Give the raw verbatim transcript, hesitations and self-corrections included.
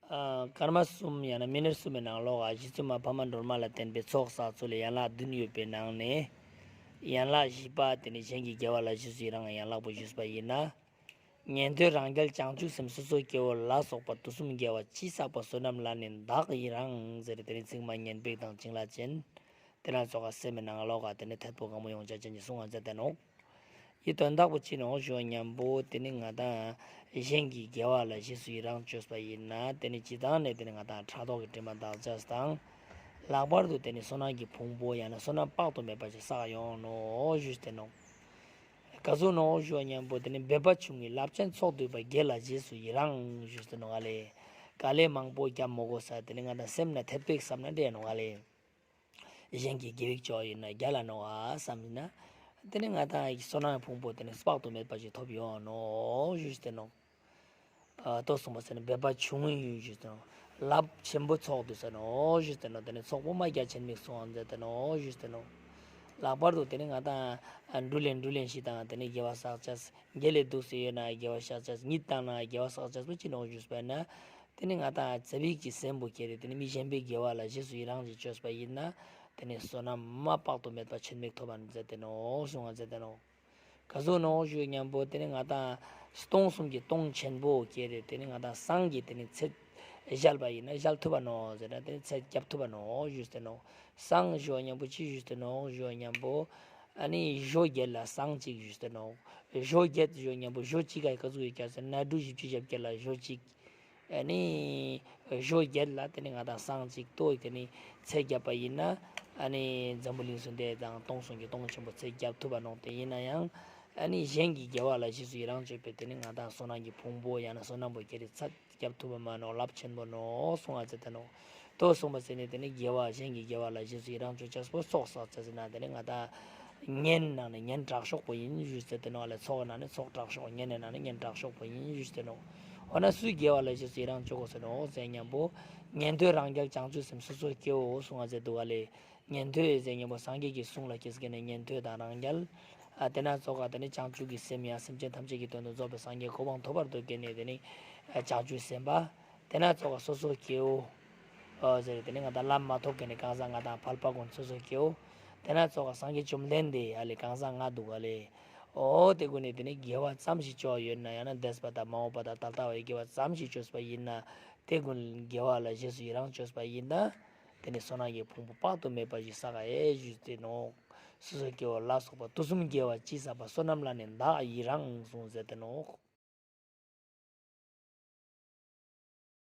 ཨ་སྐར་མ་གསུམ་ཡང་ན་མི་ནཊ་གསུམ་མི་ནང་ལོགས་ཨ་རྗེ་བཙུན་མ་འཕགས་མ་སྒྲོལ་མ་ལ་བརྟེན་པའི་ཚོགས་བསགས་ཚུལ་ལ་ཡན་ལག་བདུན་ཡོད་པའི་ནང་ནས་ཡན་ལག་བཞི་པ་དེ་ནི་གཞན་གྱི་དགེ་བ་ལ་རྗེས་སུ་ཡི་རང་ཡན་ལག་པོ་ཞུས་པ་ཡིན་ན། ཉན་ཐོས་རང་རྒྱལ་བྱང་ཆུབ་སེམས་སོ་སོ་སྐྱེ་བོ་ལ་སོགས་པ་དུས་གསུམ་དགེ་བ་ཅི་བསགས་པ་བསོད་ནམས་ལ་ནི་བདག་ཡི་རང་ཟེར་དེ་ནི་ཚིག་མ་སྙན་པོ་དང་བྱིན་རླབས་ཅན། དེ་ན་ཚོགས་ཀ་སེམས་མི་ནང་ལོགས་ཀ་དེ་ནི་ཐད་པོ་གང་མོ་ཡོང་ཆ་ཅན་གྱི་གསུང་བ་མཛད་དེ་ནོག། ཡི་དོན་དག་པོ་ཅི་ནོག་ཞུ་བ་མཉམ་པོ་དེ་ནི་ང་དང་གཞན་གྱི་དགེ་བ་ལ་རྗེས་སུ་ཡི་རང་བཅོས་པ་ཡིན་ན་དེ་ནི་ཅི་དང་ནས་དེ་ནི་ང་དང་ཕྲག་དོག་གི་དྲི་མ་དག་ཅེས་དང་། ལྷག་པར་དུ་དེ་ནི་བསོད་ནམས་ཀྱི་ཕུང་པོ་ཡང་ན་བསོད་ནམས་དཔག་ཏུ་མེད་པ་ཞིག་བསགས་ཡོང་ནོག་ཞུས་ཏེ་ནོག། ག་ཟུག་ནོག་ཞུ་བ་མཉམ་པོ་དེ་ནི་འབད་པ་ཆུང་ངུའི་རླབས་ཆེན་ཚོགས་བསྡུས་པ་དགེ་ལ་རྗེས་སུ་ཡི་རང་ཞུས་ཏེ་ནོག་ཨ་ལེ། དཀའ་ལས་མང་པོ་རྒྱབ་མ་དགོས་ས་དེ་ནི་ང་དང་སེམས་ན་ཐད་པོ་ཞིག་བསམ་ན་འགྲིག་ནོག་ཨ་ལེ། གཞན་གྱི་དགེ་བའི་ཕྱོགས་ཡིན་ན་རྒྱལ་ལ་ནོག་ཨ་བསམ་ན། དེ་ནི་ང་དང་བསོད་ནམས་ཕུང་པོ་དེ་ནི་དཔག་ཏུ་མེད་པ་ཞིག་ཐོབ་ཡོང་ནོག་ཞུས་ཏེ་ནོག། ཨ་ལྟོས་གསུངས་པ་ཟེར་ན་འབད་པ་ཆུང་ངུའི་ཡུན་ཞུས་ཏེ་ནོག། རླབས་ཆེན་པོ་ཚོགས་བསྡུས་ས་ནོག་ཞུས་ཏེ་ནོག། དེ་ནི་ཚོགས་པོ་མ་རྒྱ་ཆེན་མིག་སོང་བ་མཛད་དེ་ནོག་ཞུས་ཏེ་ནོག། ལྷག་པར་དུ་དེ་ནི་ང་དང་འབྲུ་ལེན་འབྲུ་ལེན་ཞིག་དང་དེ་ནི་དགེ་བ་བསགས་ཅེས། དགེ་ལས་འདུག་སེ་ཡོད་ན་དགེ་བ་བསགས་ཅེས། གཉིད་བཏང་ན་དགེ་བ་བསགས་ཅེས་པོ་ཅི་ནོག་ཞུས་པ་ན། དེ་ནི་ང་དང་ཚེ་བིག་གི་སེམས་པོ་ཁྱེར་ཏེ་དེ་ནི་མི་གཞན་པའི་དགེ་བ་ལ་རྗེས་སུ་ཡི་རང་ཞིག་བཅོས་པ་ཡིན་ན། དེ་ནི་བསོད་ནམས་མ་དཔག་ཏུ་མེད་པ་ཆེན་མིག་ཐོབ་པ་མཛད་དེ་ནོག་གསུང་བ་མཛད་དེ་ནོག། ག་ཟུག་ནོག་ཞུ་མཉམ་པོ་དེ་ནི་ང་དང་སྟོང་གསུམ་གྱི་སྟོང་ཆེན་པོ་ཁྱེར་ཏེ་དེ་ནི་ང་དང་སངས་ཀྱི་དེ་ནི་ཚད་བཞག་པ་ཡིན་ན་བཞག་ཐུབ་པ་ནོག་ཟེར་ན་དེ་ནི་ཚད་རྒྱབ་ཐུབ་པ་ནོག་ཞུས་ཏེ་ནོག། སངས་ཞུ་བ་མཉམ་པོ་ཅི་ཞུས་ཏེ་ནོག་ཞུ་བ་མཉམ་པོ། ཨ་ནི་ཞོ་བརྒྱད་ལ་སྲང་གཅིག་ཞུས་ཏེ་ནོག། ཞོ་བརྒྱད་ཞུ་བ་མཉམ་པོ་ཞོ་གཅིག་ག་ག་ཟུག་ཡོད་ཀྱག་ཟེར་ན་འབྲུ་བཞི་བཅུ་ཞེ་བརྒྱད་ལ་ཞོ་གཅིག། ཨ་ནི་ཞོ་བརྒྱད་ལ་དེ་ནི་ང་དང་སྲང་གཅིག་ཏོ་དེ་ནི་ཚད་རྒྱབ་པ་ཡིན་ན། ཨ་ནི་འཛམ་བུ་གླིང་སུ་འདས་དང་སྟོང་གསུམ་གྱི་སྟོང་ཆེན་པོ་ཚད་རྒྱབ་ཐུབ་པ་ནོག། དེ་ཡིན་ན་ཡང་ཨ་ནི་གཞན་གྱི་དགེ་བ་ལ་རྗེས་སུ་ཡི་རང་བཅོས་པའི་དེ་ནི་ང་དང་བསོད་ནམས་ཀྱི་ཕུང་པོ་ཡང་ན་བསོད་ནམས་པོ་ཁྱེར་ཏེ་ཚད་རྒྱབ་ཐུབ་པ་མ་ནོག། རླབས་ཆེན་པོ་ནོག་གསུང་བ་མཛད་དེ་ནོག། ཏོ་གསུངས་པ་ཟེར་ནི་དེ་ནི་དགེ་བ་གཞན་གྱི་དགེ་བ་ལ་རྗེས་སུ་ཡི་རང་བཅོ་ཅེས་པོ་ཚོགས་བསགས་ཅེས་ཟེར་ན་དེ་ནི་ང་དང་གཉེན་ནང་ནས་གཉེན་དྲག་ཤོས་པོ་ཡིན་ཞུས་ཏེ་ནོག་ལེ། ཚོགས་ནང་ནས་ཚོགས་དྲག་ཤོས་གཉེན་ནང་ནས་གཉེན་དྲག་ཤོས་པོ་ཡིན་ཞུས་ཏེ་ནོག། འོ་ན་སུའི་དགེ་བ་ལ་རྗེས་སུ་ཡི་རང་བཅོ་དགོས་ཟེར་ནོག་ཟེར་མཉམ་པོ། ཉན་ཐོས་རང་རྒྱལ་བྱང་ཆུབ་སེམས་སོ་སོ་སྐྱེ་བོ་གསུང་བ་མཛད་འདུག་ག་ལེ། ཉན་ཐོས་ཟེར་མཉམ་པོ་སངས་རྒྱས་ཀྱི་གསུང་ལ་སྐྱེས་ཀྱི་ནི་ཉན་ཐོས་དང་རང་རྒྱལ། ཨ་དེ་ན་ཚོགས་ཀ་དེ་ནི་བྱང་ཆུབ་ཀྱི་སེམས་ཡང་སེམས་ཅན་ཐམས་ཅད་ཀྱི་དོན་དུ་རྫོགས་པའི་སངས་རྒྱས་གོ་འཕང་ཐོབ་པར་འདོད་མཁན་ནི་དེ་ནི་བྱང་ཆུབ་སེམས་དཔའ། དེ་ན་ཚོགས་ཀ་སོ་སོ་སྐྱེ་བོ། ཨོ་ཟེར་དེ་ནི་ང་དང་ལམ་མ་ཐོབ་མཁན་ནི་གང་ཟག་ལྔ་དང་ཕལ་པ་ཀུན་སོ་སོ་སྐྱེ་བོ། དེ་ན་ཚོགས་ཀ་སངས་རྒྱས་བཅོམ་ལྡན་འདས་ཨ་ལེ་གང་ཟག་ལྔ་འདུག་ག་ལེ། ཨོ་དེ་ཀུན་ནི་དེ་ནི་དགེ་བ་ཙམ་ཞིག་བཅོ་ཡོད་ན་ཡང་ན་འདས་པ་དང་མ་འོངས་པ་དང་ད་ལྟ་བའི་དགེ་བ་ཙམ་ཞིག་བཅོས་པ་ཡིན་ན། དེ་ཀུན་དགེ་བ་ལ་རྗེས་སུ་ཡི་རང་བཅོས་པ་ཡིན་ན། དེ་ནི་བསོད་ནམས་ཀྱི་ཕུང་པོ་དཔག་ཏུ་མེད་པ་ཞིག་བསགས་ཨེ་ཞུས་ཏེ་ནོག། སོ་སོ་སྐྱེ་བོ་ལ་སོགས་པ་དུས་གསུམ་དགེ་བ་ཅི་བསགས་པ་བསོད་ནམས་ལ་ནི་བདག་ཡི་རང་གསུངས་ཟེར་ཏེ་ནོག།